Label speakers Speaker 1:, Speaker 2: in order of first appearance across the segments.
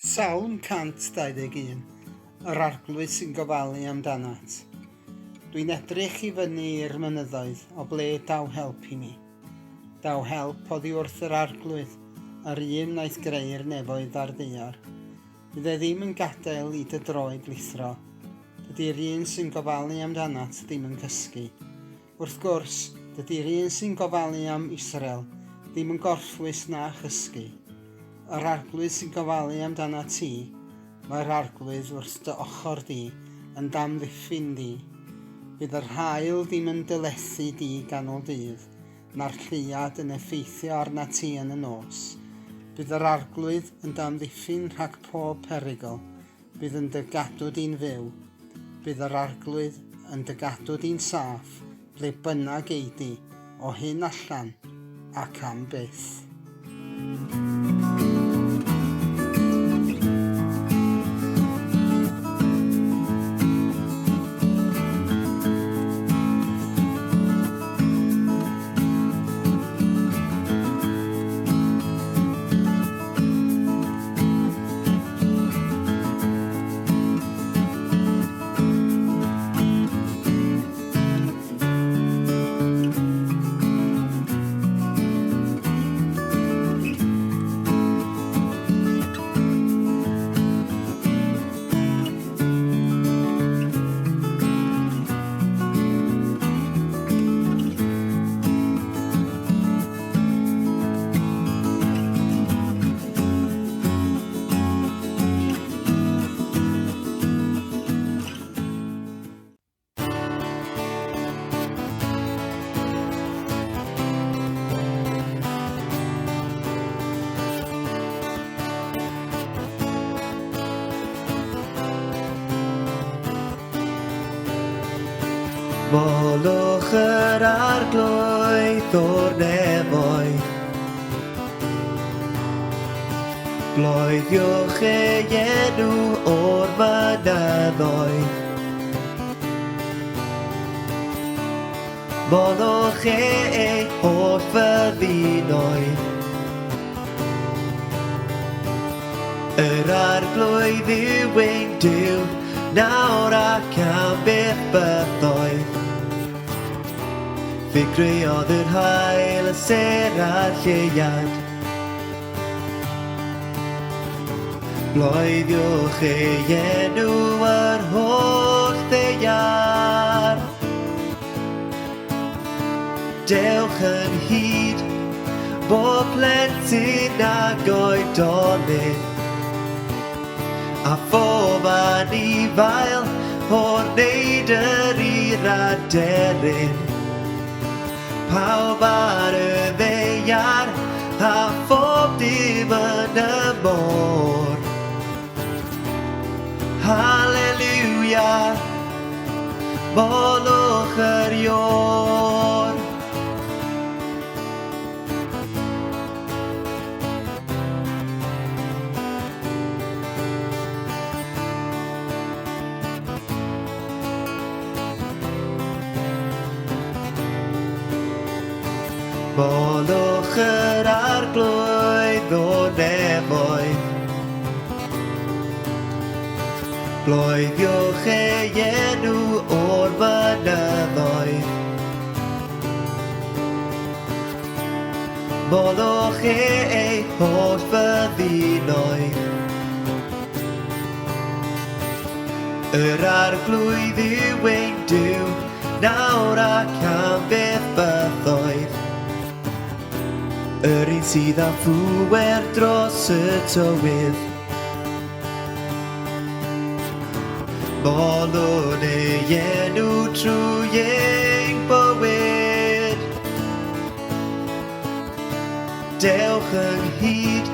Speaker 1: Salm 121, Yr Arglwydd sy'n gofalu amdanat. Dwi'n edrych i fyny i'r mynyddoedd, o ble daw help i mi? Daw help oddi wrth yr Arglwydd, yr un wnaeth greu'r nefoedd a'r ddaear. Fydd e ddim yn gadael i dy droed lithro. Dydy'r un sy'n gofalu amdanat ddim yn cysgu. Wrth gwrs, dydy'r un sy'n gofalu am Israel ddim yn gorffwys na chysgu. Yr Arglwydd sy'n gofalu amdanat ti, mae'r Arglwydd wrth dy ochr di, yn d'amddiffyn di. Bydd yr haul ddim yn dy lethu di ganol dydd, na'r lleuad yn effeithio arnat ti yn y nos. Bydd yr Arglwydd yn d'amddiffyn rhag pob perygl, Bydd yn dy gadw di'n fyw. Bydd yr Arglwydd yn dy gadw di'n saff, ble bynnag ei di, o hyn allan ac am byth.
Speaker 2: Molwch yr Arglwydd o'r nefoedd. Bloeddiwch ei enw o'r mynyddoedd. Molwch ei holl fyddinoedd. Yr Arglwydd yw ein Duw, nawr ac am byth bythoedd. Fe greodd yr haul, y sêr a'r lleuad. Bloeddiwch ei enw yr holl ddaear. Dewch ynghyd, bob plentyn ag oedolyn, a phob anifail o'r neidr i'r aderyn. Pawb ar y ddaear a phob dim yn y môr. Haleluia! Molwch yr Iôr. Molwch yr Arglwydd o nefoedd. Bloeddiwch ei enw o'r mynyddoedd. Molwch ei holl fyddinoedd. Yr Arglwydd yw ein Duw, nawr ac am byth bythoedd. Yr un sydd â phŵer dros y tywydd. Molwn ei enw trwy ein bywyd. Dewch ynghyd,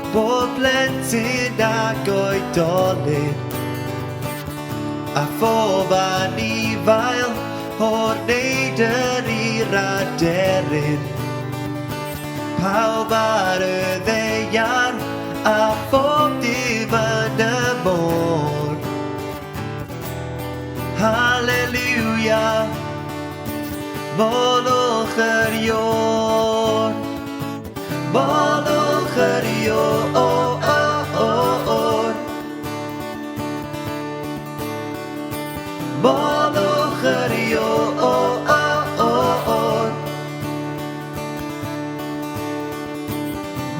Speaker 2: bob plentyn ac oedolyn, a phob anifail o'r neidr i'r aderyn. Pawb ar y ddaear a phob dim yn y môr. Haleluia, molwch yr Iôr. Molwch yr Iôr.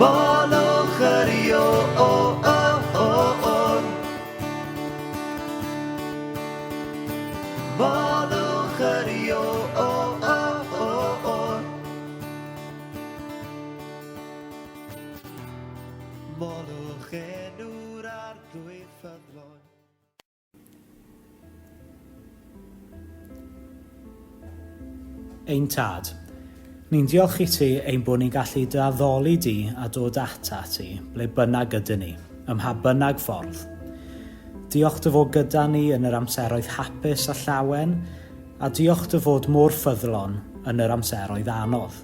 Speaker 2: Molwch yr Iôr. Molwch yr Iôr. Molwch enw'r Arglwydd ffyddlon.
Speaker 3: Ein Tad, ni'n diolch i ti ein bod ni'n gallu dy addoli di a dod ata ti, ble bynnag ydyn ni, ym mha bynnag ffordd. Diolch dy fod gyda ni yn yr amseroedd hapus a llawen, a diolch dy fod mor ffyddlon yn yr amseroedd anodd.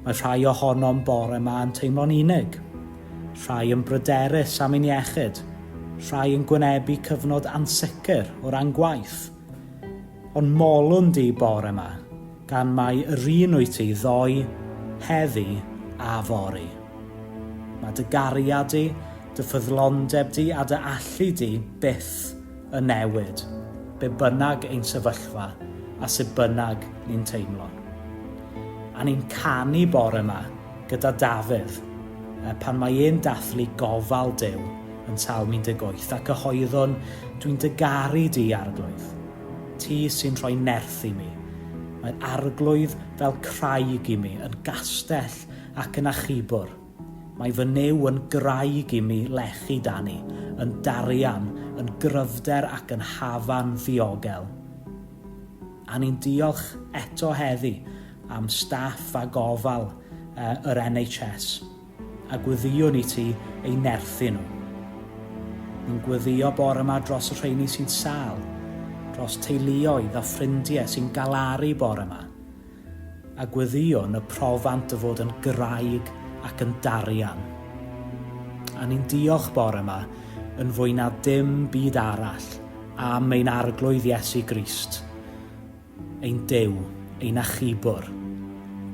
Speaker 3: Mae rhai ohonom bore 'ma yn teimlo'n unig, rhai yn bryderus am ein iechyd, rhai yn gwynebu cyfnod ansicr o ran gwaith. Ond molwn di bore 'ma, gan mai yr un wyt ti ddoe, heddi a fory. Mae dy gariad di, dy ffyddlondeb di a dy allu di byth yn newid, be bynnag ein sefyllfa a sut bynnag ni'n teimlo. A ni'n canu bore 'ma gyda Dafydd pan mae e'n dathlu gofal Duw yn Salm 18 a cyhoeddwn, Dwi'n dy garu di, Arglwydd. Ti sy'n rhoi nerth i mi. Mae'r Arglwydd fel craig i mi, yn gastell ac yn achubwr. Mae fy Nuw yn graig i mi lechu dani, yn darian, yn gryfder ac yn hafan ddiogel. A ni'n diolch eto heddi am staff a gofal yr NHS, a gweddïwn i ti eu nerthu nhw. Ni'n gweddïo bore yma dros y rheini sy'n sâl, dros teuluoedd a ffrindiau sy'n galaru bore yma, a gweddïwn y profant dy fod yn graig ac yn darian. A ni'n diolch bore yma yn fwy na dim byd arall am ein Arglwydd Iesu Grist, ein Duw, ein Achubwr,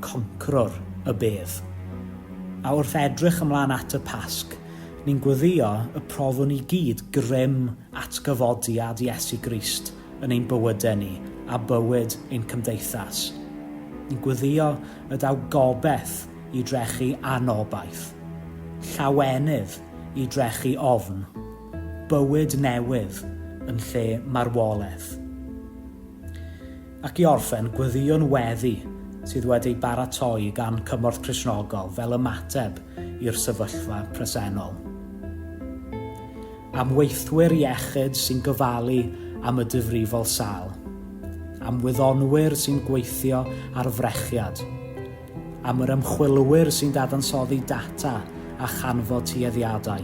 Speaker 3: Concrwr y bedd. A wrth edrych ymlaen at y Pasg, ni'n gweddïo y profwn i gyd grym atgyfodiad Iesu Grist yn ein bywydau ni a bywyd ein cymdeithas. Ni'n gweddïo y daw gobaith i drechu anobaith, llawenydd i drechu ofn, bywyd newydd yn lle marwolaeth. Ac i orffen, gweddïwn weddi sydd wedi ei baratoi gan Cymorth Cristnogol fel ymateb i'r sefyllfa presennol. Am weithwyr iechyd sy'n gofalu am y difrifol sâl. Am wyddonwyr sy'n gweithio ar frechiad. Am yr ymchwilwyr sy'n dadansoddi data a chanfod tueddiadau.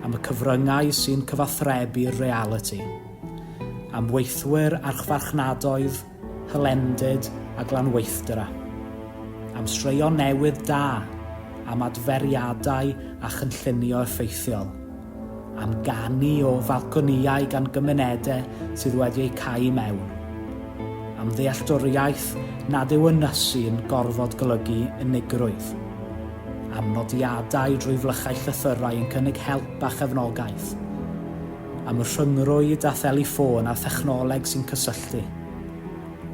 Speaker 3: Am y cyfryngau sy'n cyfathrebu'r realiti. Am weithwyr archfarchnadoedd, hylendid a glanweithdra. Am straeon newydd da, am adferiadau a chynllunio effeithiol. Am ganu o falconïau gan gymunedau sydd wedi eu cau i mewn. Am ddealltwriaeth nad yw ynysu'n gorfod golygu unigrwydd. Am nodiadau drwy flychau llythyrau yn cynnig help a chefnogaeth. Am y rhyngrwyd a theliffôn a thechnoleg sy'n cysylltu.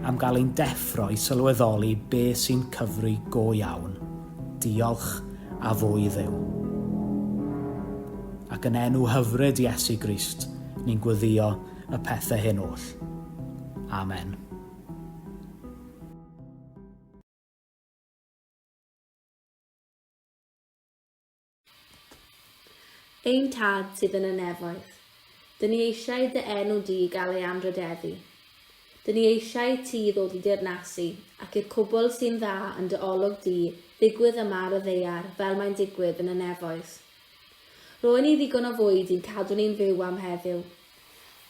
Speaker 3: Am gael ein deffro i sylweddoli be sy'n cyfri go iawn. Diolch a fo i Dduw. Ac yn enw hyfryd Iesu Grist, ni'n gweddio y pethau hyn oll. Amen.
Speaker 4: Ein Tad sydd yn y nefoedd, dyn ni eisiau dy enw di gael ei anrhydeddu. Dyn ni eisiau i ti ddod i deyrnasu, ac i'r cwbl sy'n dda yn dy olwg di ddigwydd yma ar y ddaear fel mae'n digwydd yn y nefoedd. Rho i ni ddigon o fwyd i'n cadw ni'n fyw am heddiw.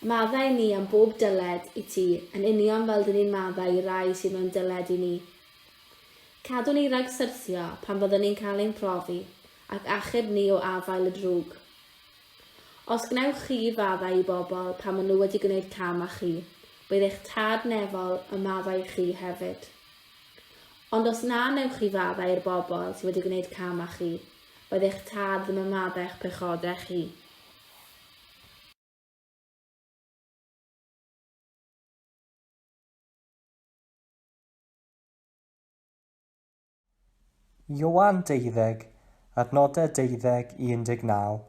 Speaker 4: Maddau ni am bob dyled i ti, yn union fel dyn ni'n maddau i rai sydd mewn dyled i ni. Cadw ni rhag syrthio pan fyddwn ni'n cael ein profi, ac achub ni o afael y drwg. Os gwnewch chi faddau i bobl pan maen nhw wedi gwneud cam â chi, bydd eich Tad nefol yn maddau i chi hefyd. Ond os na wnewch chi faddau i'r bobl sydd wedi gwneud cam â chi, bydd eich Tad ddim yn maddau eich pechodau chi.
Speaker 5: Ioan deuddeg, adnodau 12 i 19.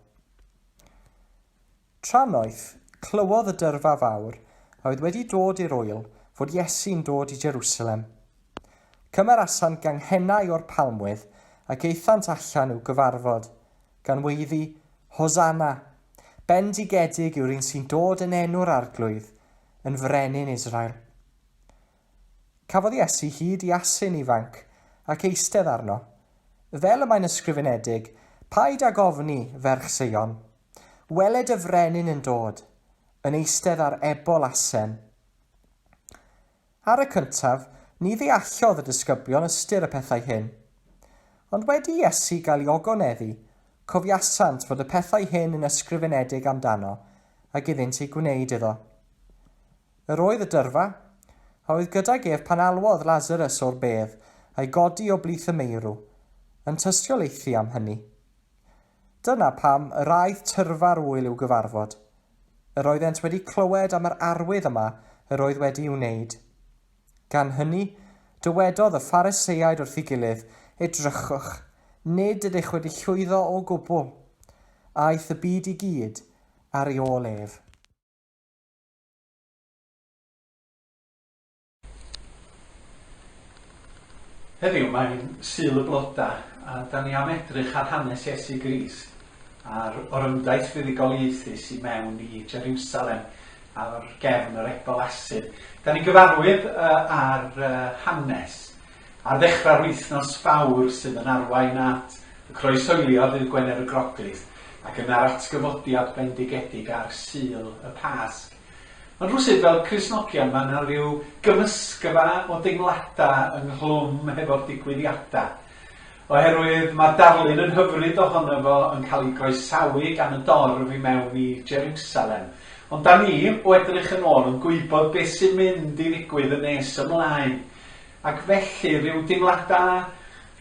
Speaker 5: Trannoeth, clywodd y dyrfa fawr a oedd wedi dod i'r ŵyl fod Iesu'n dod i Jerusalem. Cymerasant ganghennau o'r palmwydd ac aethant allan i'w gyfarfod, gan weiddi, Hosanna! Bendigedig yw'r un sy'n dod yn enw'r Arglwydd, yn frenin Israel. Cafodd Iesu hyd i asyn ifanc ac eistedd arno. Fel y mae'n ysgrifenedig, Paid ag ofni, ferch Seion. Wele dy frenin yn dod, yn eistedd ar ebol asen. Ar y cyntaf, ni ddeallodd y disgyblion ystyr y pethau hyn. Ond wedi i Iesu gael ei ogoneddu, cofiasant fod y pethau hyn yn ysgrifenedig amdano, ac iddynt eu gwneud iddo. Yr oedd y dyrfa, a oedd gydag ef pan alwodd Lazarus o'r bedd a'i godi o blith y meirw, yn tystiolaethu am hynny. Dyna pam yr aeth tyrfa'r ŵyl i'w gyfarfod. Yr oeddent wedi clywed am yr arwydd yma yr oedd wedi'i wneud. Gan hynny, dywedodd y Phariseaid wrth ei gilydd, Edrychwch, nid ydych wedi llwyddo o gwbl. Aeth y byd i gyd ar ei ôl ef.
Speaker 6: Heddiw mae'n Sul y Blodau a da ni am edrych ar hanes Iesu Grist a'r orymdaith fuddugoliaethus i mewn i Jerusalem ar gefn yr ebol asyn. Da ni'n gyfarwydd uh, ar uh, hanes ar ddechrau'r wythnos fawr sydd yn arwain at y croeshoelio ddydd Gwener y Groglith ac yna'r atgyfodiad bendigedig ar Sul y Pasg. Ond rywsut, fel Cristnogion, mae yna ryw gymysgfa o deimladau ynghlwm hefo'r digwyddiadau. Oherwydd mae'r darlun yn hyfryd ohono fo yn cael ei groesawu gan y dorf i mewn i Jeriwsalem. Ond da ni, o edrych yn ôl, yn gwybod beth sy'n mynd i ddigwydd yn nes ymlaen. Ac felly, rhyw deimladau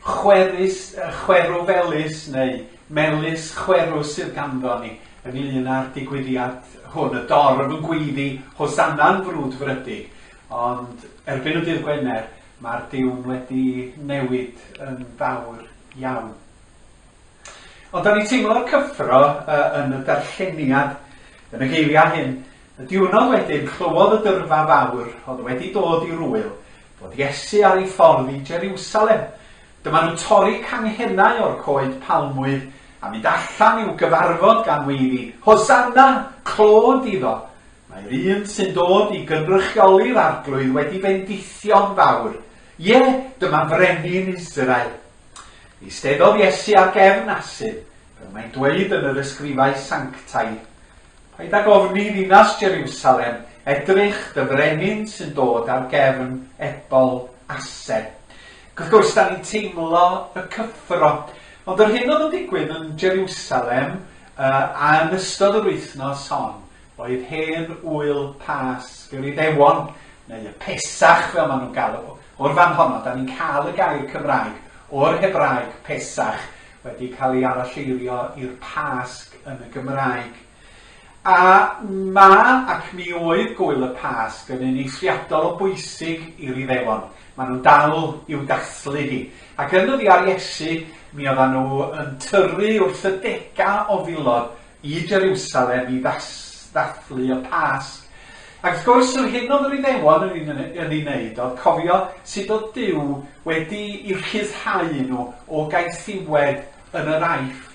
Speaker 6: chwerus, chwerw felys neu melys chwerw sydd ganddo ni ynglyn â'r digwyddiad hwn, y dorf yn gweiddi Hosanna'n frwdfrydig, ond erbyn y dydd Gwener mae'r diwn wedi newid yn fawr iawn. Ond da ni teimlo'r cyffro uh, yn y darlleniad, yn y geiriau hyn. Y diwrnod wedyn clywodd y dyrfa fawr oedd wedi dod i'r ŵyl Bod Iesu ar ei ffordd i Jeriwsalem. Dyma nhw'n torri canghennau o'r coed palmwydd a mynd allan i'w gyfarfod gan weiddi, Hosanna! Clod iddo! Mae'r un sy'n dod i gynrychioli'r Arglwydd wedi bendithio'n fawr. Ie, dyma frenin Israel. Eisteddodd Iesu ar gefn asyn, fel mae'n dweud yn yr ysgrifau sanctaidd. Paid ag ofni, ddinas Jeriwsalem, edrych, dy frenin sy'n dod ar gefn ebol Asen. Ac wrth gwrs, da ni'n teimlo y cyffro. Ond yr hyn oedd yn digwydd yn Jeriwsalem uh, a yn ystod yr wythnos hon oedd hen ŵyl Pasg yr Iddewon, neu y Pesach fel maen nhw'n galw. O'r fan honno, da ni'n cael y gair Cymraeg o'r Hebraeg Pesach wedi cael ei aralleirio i'r Pasg yn y Gymraeg. A ma' ac mi oedd gŵyl y Pasg yn un eithriadol o bwysig i'r Iddewon. Maen nhw'n dal i'w dathlu hi. Ac yn nyddiau'r Iesu, mi oeddan nhw yn tyrru wrth y degau o filod i Jeriwsalem i ddathlu y Pasg. Ac wrth gwrs, yr hyn oedd yr Iddewon yn, yn, yn ei wneud oedd cofio sut oedd Duw wedi i rhyddhau nhw o gaethiwed yn yr Aifft.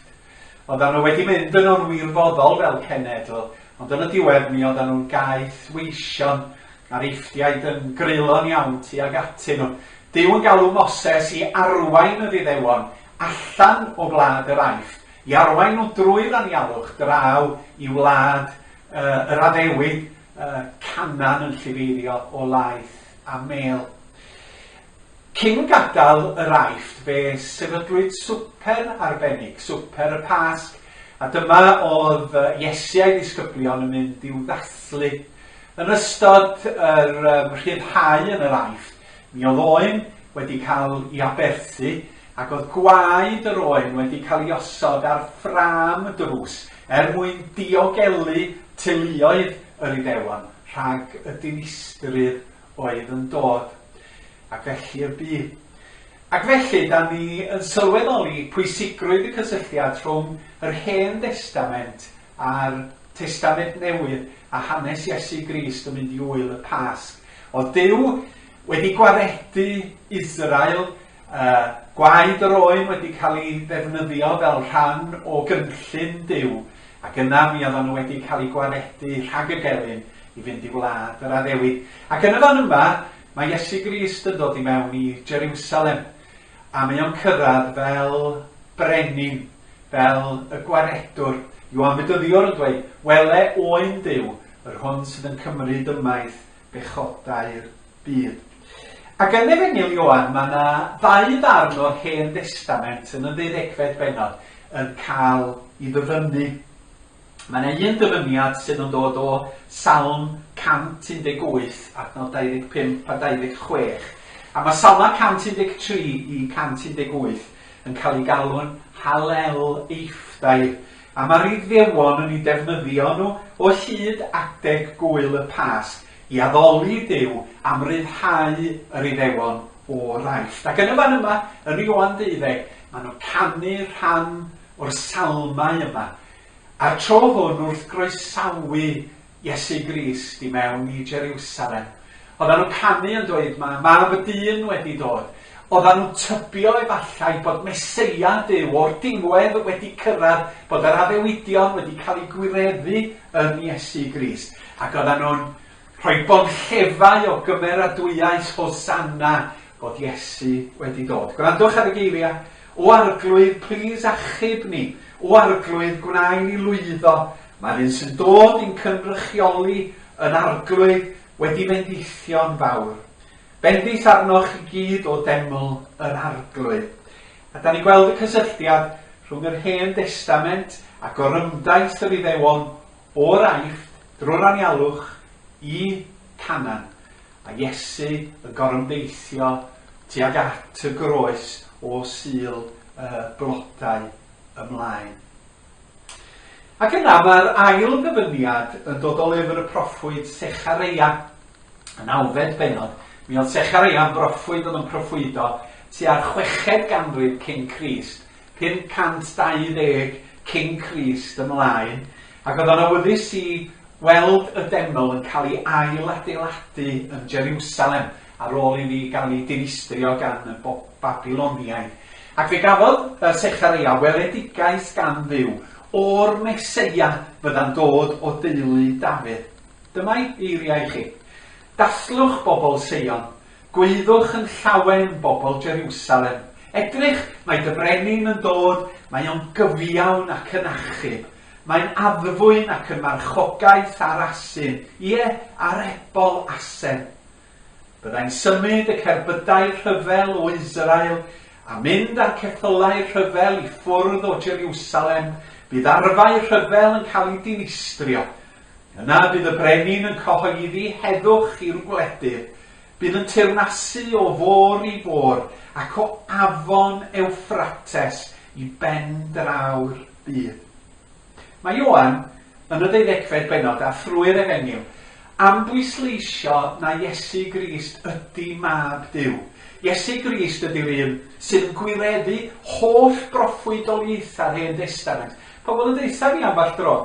Speaker 6: Oeddan nhw wedi mynd yno'n wirfoddol fel cenedl, ond yn y diwedd mi oeddan nhw'n gaeth weision a'r Eifftiaid yn greulon iawn tuag atyn nhw. Duw yn galw Moses i arwain yr Iddewon allan o wlad yr Aifft, i arwain nhw drwy'r anialwch draw i wlad uh, yr addewid, uh, Canaan yn llifeirio o laeth a mel. Cyn gadael yr Aifft fe sefydlwyd swper arbennig, swper y Pasg, a dyma oedd Iesu a'i ddisgyblion yn mynd i'w ddathlu. Yn ystod yr um, rhyddhau yn yr Aifft, mi oedd oen wedi cael ei aberthu ac oedd gwaed yr oen wedi cael ei osod ar ffrâm y drws er mwyn diogelu teuluoedd yr Iddewon rhag y dinistrydd oedd yn dod. Ac felly y bu. Ac felly, da ni yn sylweddoli pwysigrwydd y cysylltiad rhwng yr Hen Destament a'r Testament Newydd a hanes Iesu Grist yn mynd i ŵyl y Pasg. Oedd Duw wedi gwaredu Israel, uh, gwaed yr oen wedi cael ei ddefnyddio fel rhan o gynllun Duw, ac yna mi oedden nhw wedi cael eu gwaredu rhag y gelyn i fynd i wlad yr addewid. Ac yn y fan yma, mae Iesu Grist yn dod i mewn i Jerusalem, a mae o'n cyrraedd fel brenin, fel y gwaredwr. Ioan Fedyddiwr yn dweud, wele oen Duw, yr hwn sydd yn cymryd ymaith bechodau'r byd. Ac yn Efengyl Ioan mae yna ddau ddarn o'r Hen Destament yn y ddeuddegfed bennod yn cael i ddyfynnu. Mae yna un dyfyniad sydd yn dod o Salm 118, adnod 25 a 26. A mae Salma 113 i 118 yn cael ei galw'n Hallel Eifftaidd, a mae'r Iddewon yn eu defnyddio nhw o hyd adeg gŵyl y Pasg i addoli Duw am ryddhau yr Iddewon o'r Aifft. Ac yn y fan yma, yn Ioan deuddeg, maen nhw'n canu rhan o'r salmau yma, a'r tro hwn wrth groesawu Iesu Grist i mewn i Jeriwsalem. Oeddan nhw'n canu yn dweud mae Mab y Dyn wedi dod. Oeddan nhw'n tybio efallai bod Meseia Duw o'r diwedd wedi cyrraedd, bod yr addewidion wedi cael eu gwireddu yn Iesu Grist. Ac oeddan nhw'n rhoi bonllefau o gymeradwyaeth Hosanna bod Iesu wedi dod. Gwrandwch ar y geiriau, O Arglwydd, plîs achub ni. O Arglwydd, gwna i ni lwyddo. Mae'r un sy'n dod i'n cynrychioli yn Arglwydd wedi fendithio'n fawr. Bendith arnoch i gyd o deml yr Arglwydd. A da ni'n gweld y cysylltiad rhwng yr Hen Destament a gorymdaith yr Iddewon o'r Aifft drwy'r anialwch i Canaan, a Iesu yn gorymdeithio tuag at y groes o Sul y Blodau ymlaen. Ac yna mae'r ail ddyfyniad yn dod o lyfr y proffwyd Sechareia, y nawfed bennod. Mi oedd Sechareia yn broffwyd oedd yn proffwydo tua'r chweched ganrif cyn Crist, 520 cyn Crist ymlaen, ac oedd o'n awyddus i weld y deml yn cael ei ail-adeiladu yn Jeriwsalem ar ôl iddi gael ei dinistrio gan y Babiloniaid. Ac fe gafodd Sechareia weledigaeth gan Dduw o'r Meseia fydda'n dod o deulu Dafydd. Dyma'i eiriau i chi. Dathlwch bobl Seion, gwaeddwch yn llawen bobl Jeriwsalem. Edrych, mae dy frenin yn dod, mae o'n gyfiawn ac yn achub. Mae'n addfwyn ac yn marchogaeth ar asyn, ie, ar ebol asen. Byddai'n symud y cerbydau rhyfel o Israel a mynd â'r ceffylau rhyfel i ffwrdd o Jeriwsalem, bydd arfau rhyfel yn cael eu dinistrio. Yna bydd y brenin yn cyhoeddi heddwch i'r gwledydd. Bydd yn teyrnasu o fôr i fôr ac o afon Ewffrates i ben draw'r byd. Mae Ioan, yn y ddeuddegfed bennod a thrwy'r Efengyl, am bwysleisio na Iesu Grist ydy Mab Duw. Iesu Grist ydy'r un sydd yn gwireddu holl broffwydoliaethau'r Hen Destament. Pobl yn deutha fi ambell dro,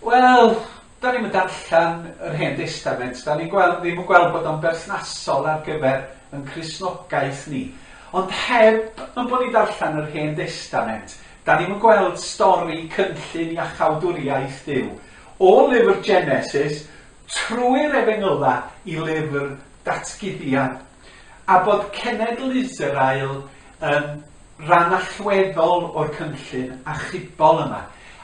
Speaker 6: wel, da ni'm yn darllen yr Hen Destament, da ni'n gweld, ddim yn gweld bod o'n berthnasol ar gyfer yn Cristnogaeth ni. Ond heb yn bod ni'n darllen yr Hen Destament, Da ni'm yn gweld stori cynllun iachawdwriaeth Duw, o lyfr Genesis trwy'r Efengyla i lyfr Datguddiad, a bod cenedl Israel yn ran allweddol o'r cynllun achubol yma,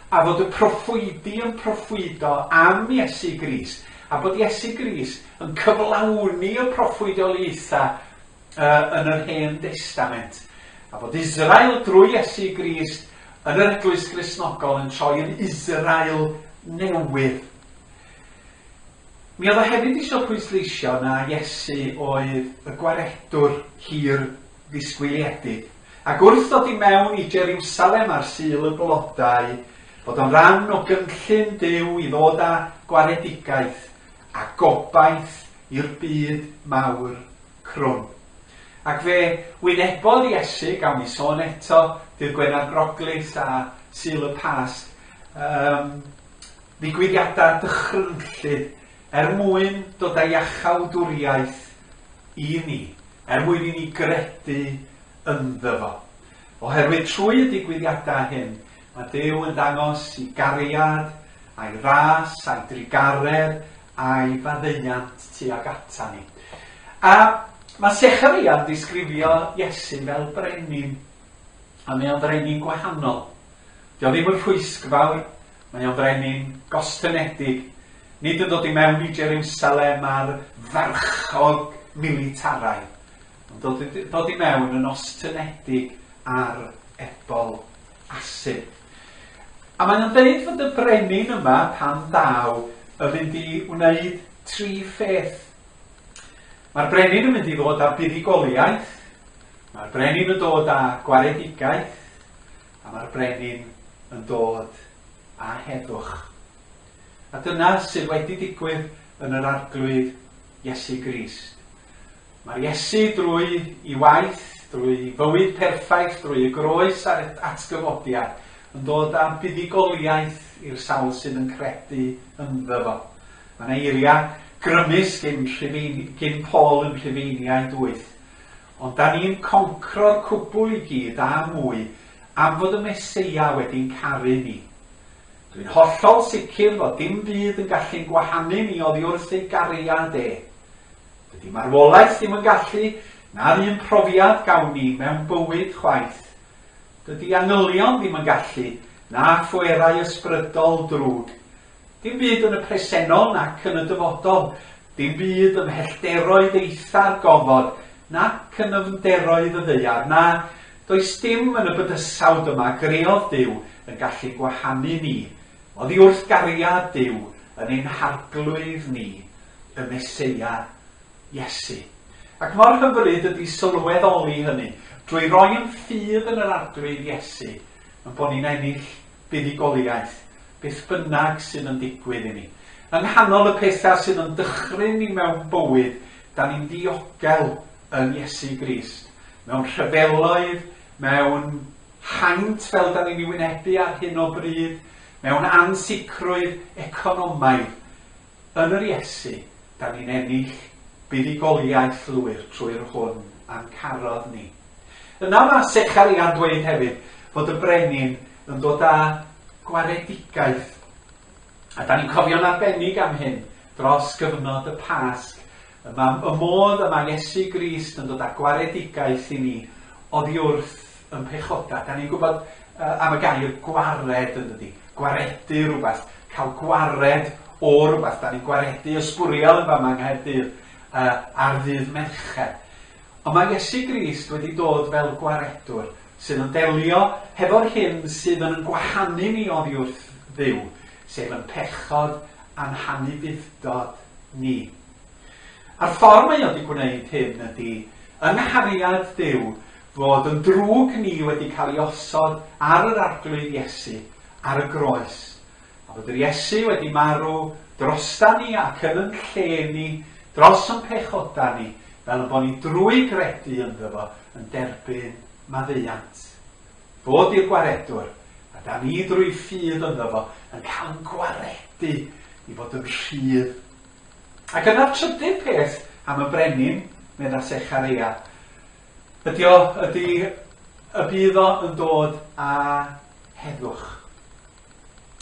Speaker 6: a fod y proffwydi yn proffwydo am Iesu Grist, a bod Iesu Grist yn cyflawni y proffwydoliaethau yn yr Hen Destament, a bod Israel drwy Iesu Grist yn yr Eglwys Gristnogol yn troi yn Israel newydd. Mi oedd o hefyd eisiau pwysleisio na Iesu oedd y gwaredwr hir ddisgwyliedig. Ac wrth ddod i mewn i Jeriwsalem ar Sul y Blodau, bod o'n rhan o gynllun Duw i ddod â gwaredigaeth a gobaith i'r byd mawr crwn. Ac fe wynebodd Iesu, gawn ni sôn eto, dydd Gwener Groglith a Sul y Pasg, um, ddigwyddiadau dychrynllyd er mwyn dod â iachawdwriaeth i ni, er mwyn i ni gredu ynddo fo. Oherwydd trwy y digwyddiadau hyn, mae Duw yn dangos i gariad, a'i ras, a'i drugaredd, a'i faddeuant tuag ata ni. A mae Sechareia yn disgrifio Iesu fel brenin, a mae o'n frenin gwahanol. Dio ddim yn rhwysgfawr, mae o'n frenin gostynedig, nid yn dod i mewn i Jerusalem ar farchog militaraidd, ond dod, dod i mewn yn ostynedig ar ebol asyn. A mae'n o'n dweud fod y brenin yma, pan ddaw, yn mynd i wneud tri pheth. Mae'r brenin yn mynd i ddod â buddugoliaeth, mae'r brenin yn dod â gwaredigaeth, a mae'r brenin yn dod â heddwch. A dyna sydd wedi digwydd yn yr Arglwydd Iesu Grist. Mae'r Iesu drwy i waith, drwy fywyd perffaith, drwy y groes a'r atgyfodiad, yn dod â buddugoliaeth i'r sawl sydd yn credu ynddo fo. Mae yna eiriau grymus gyn, Rhufein, gyn Paul yn Rhufeiniaid 8. Ond da ni'n concro'r cwbl i gyd a mwy am fod y Meseia wedi'n caru ni. Dwi'n hollol sicr fod dim byd yn gallu'n gwahanu ni oddi wrth ei gariad e. Dydy marwolaeth ddim yn gallu, na'r un profiad gawn ni mewn bywyd chwaith. Dydy angylion ddim yn gallu, na phwerau ysbrydol drwg. Dim byd yn y presennol nac yn y dyfodol, dim byd ym mhellteroedd eitha'r gofod, nac yn nyfnderoedd y ddaear, na, does dim yn y bydysawd yma greodd Duw yn gallu gwahanu ni oddi wrth gariad Duw yn ein Harglwydd ni, y Meseia, Iesu. Ac mor hyfryd ydy sylweddoli hynny, drwy roi yn ffydd yn yr Arglwydd Iesu, yn bod ni'n ennill buddugoliaeth, beth bynnag sydd yn digwydd i ni. Yng nghanol y pethau sydd yn dychryn ni mewn bywyd, da ni'n ddiogel yn Iesu Grist. Mewn rhyfeloedd, mewn haint fel da ni'n ei wynebu ar hyn o bryd, mewn ansicrwydd economaidd, Yn yr Iesu, da ni'n ennill buddugoliaeth lwyr trwy'r hwn a'n carodd ni. Yna mae Secharia'n dweud hefyd fod y brenin yn dod â gwaredigaeth. A da ni'n cofio'n arbennig am hyn dros gyfnod y Pasg. Y, mae, y modd y mae Iesu Grist yn dod â gwaredigaeth i ni oddi wrth yn pechodau. Da ni'n gwybod uh, am y gair gwared yn dydi? Gwaredu rhywbeth, cael gwared o rhywbeth. Da ni'n gwaredu ysbwriel yn fama yng Nghaerdydd uh, ar ddydd Mercher. Ond mae Iesu Grist wedi dod fel gwaredwr sydd yn delio hefo'r hyn sydd yn gwahanu ni oddi wrth Dduw, sef yn pechod a'n hanufudd-dod ni. A'r ffordd mae o wedi gwneud hyn ydy, yng nghariad Duw, fod yn drwg ni wedi cael ei osod ar yr Arglwydd Iesu ar y groes, a bod yr Iesu wedi marw drosta ni ac yn yn lle ni, dros yn pechoda ni, fel yn bod ni drwy gredu ynddo fo yn derbyn maddeuant. Fod i'r gwaredwr, a da ni drwy ffydd ynddo fo yn cael yn gwaredu i fod yn rhydd. Ac yna'r trydydd peth am y brenin, medda Sechareia, ydy o, ydy y bydd o yn dod â heddwch.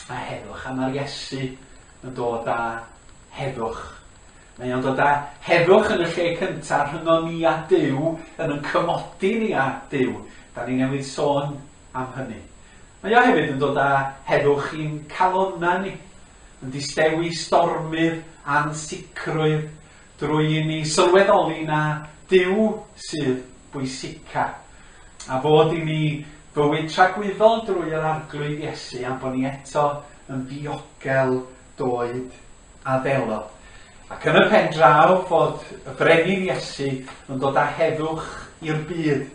Speaker 6: A heddwch, a mae'r Iesu yn dod â heddwch. Mae o'n dod â heddwch yn y lle cyntaf rhyngon ni a Duw, yn yn cymodi ni â Duw. Da ni newydd sôn am hynny. Mae o hefyd yn dod â heddwch i'n calonnau ni, yn distewi stormydd ansicrwydd drwy i ni sylweddoli na Duw sydd bwysica, a fod i ni fywyd tragwyddol drwy yr Arglwydd Iesu a'n bod ni eto yn ddiogel doed a ddelo. Ac yn y pen draw fod y Brenin Iesu yn dod â heddwch i'r byd,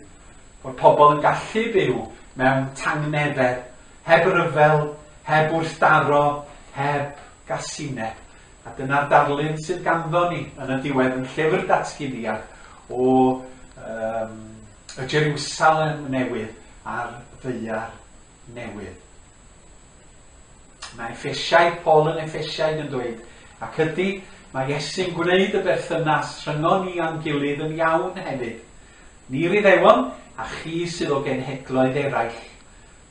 Speaker 6: fod pobl yn gallu byw mewn tangnefedd, heb ryfel, heb wrthdaro, heb gasineb. A dyna'r darlun sydd ganddo ni yn y diwedd yn llyfr datguddiad o um, y Jerusalem newydd a'r ddaear newydd. Mae Effesiaid, Paul yn Effesiaid yn dweud, ac ydy, mae Iesu'n gwneud y berthynas rhyngon ni a'n gilydd yn iawn hefyd. Ni'r Iddewon, a chi sydd o genhedloedd eraill.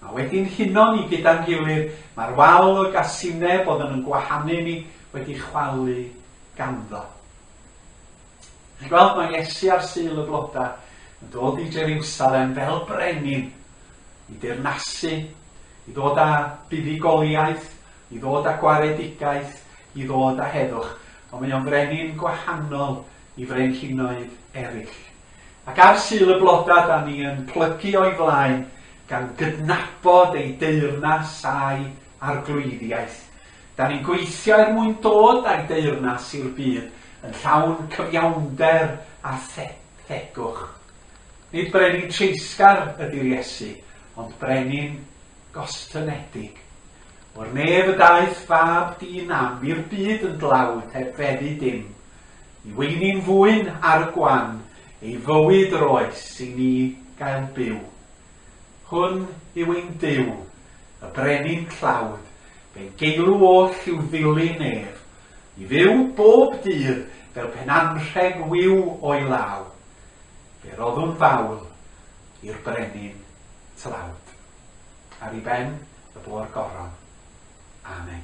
Speaker 6: Mae wedi'n huno ni gyda'n gilydd, mae'r wal o gasineb oedd yn gwahanu ni wedi chwalu ganddo. Chi'n gweld, mae Iesu ar Sul y Bloda yn dod i Jerusalem fel brenin, i deyrnasu, i ddod â buddugoliaeth, i ddod â gwaredigaeth, i ddod â heddwch. Ond mae o'n frenin gwahanol i frenhinoedd eraill. Ac ar Sul y Bloda, da ni yn plygu o'i flaen gan gydnabod ei deyrnas a'i arglwyddiaeth. Da ni'n gweithio er mwyn dod â'i deyrnas i'r byd yn llawn cyfiawnder a thegwch. Nid brenin treisgar ydy'r Iesu, ond brenin gostynedig. O'r nef y daeth fab dyn am i'r byd yn dlawd heb feddu dim, i weini'n fwyn ar y gwan, ei fywyd yr oes i ni gael byw. Hwn yw ein Duw, y brenin tlawd, fe'n geilw oll i'w ddilyn ef, i fyw bob dydd fel pen anrheg wiw o'i law. Fe roddwn fawl i'r brenin tlawd. Ar ei ben y bo'r goron. Amen.